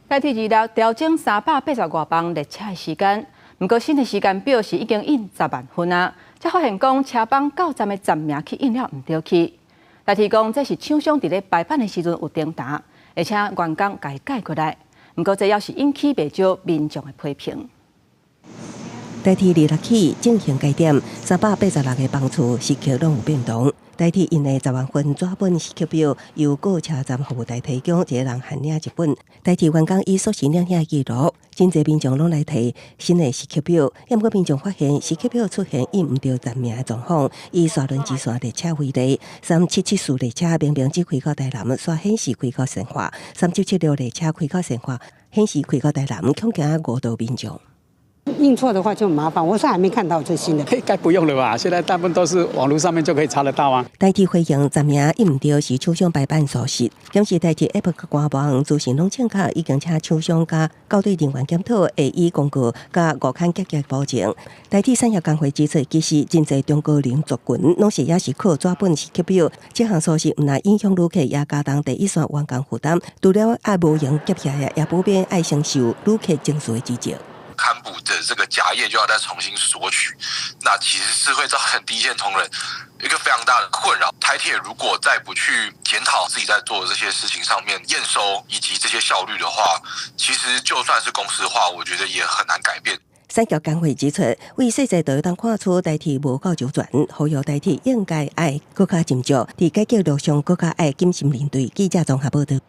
台鐵二六調整380外班列車的時間，毋過新的時間表是已經印10萬份啊，才發現講車班到站的站名去印了毋著去。台鐵講這是廠商佇咧排班的時陣有停台，而且員工共伊改過來。毋過這猶是引起袂少民眾的批評。台鐵26起進行改點，386個班次時刻攏有變動。台鐵印的10萬份紙本時刻表由各車站服務台提供，一個人限領一本。台鐵員工以速時領遐記錄，真濟民眾攏來提新的時刻表，毋過民眾發現時刻表出現印毋著站名的狀況。以沙崙支線列車為例，3774列車明明只開到台南，煞顯示開到善化；3776列車開到善化，顯示開到台南，恐驚誤導民眾。印錯的話就麻煩，我是還沒看到最新的。應該不用了吧？現在大部分都是網路上面就可以查得到啊。台鐵回應站名印毋著是廠商排版疏失，檢視台鐵 App 佮官網資訊攏正確，已經請廠商佮校對人員檢討，會以公告佮五牽結結保證。台鐵產業工會指出，其實真濟中高齡族群攏是猶是靠紙本時刻表，這項措施毋但影響旅客，也加重第一線員工負擔。除了愛無閒夾起來，也普遍愛承受旅客情緒的指責。勘補的這個夾頁就要再重新索取，那其實是會造成第一線同仁一個非常大的困擾。台鐵如果再不去檢討自己在做的這些事情上面驗收以及這些效率的話，其實就算是公司化，我覺得也很難改變。產業工會指出，為細節就會當看出台鐵無夠周全，呼籲台鐵應該愛閣較斟酌，佇改革路上閣較愛謹慎面對。記者綜合報道。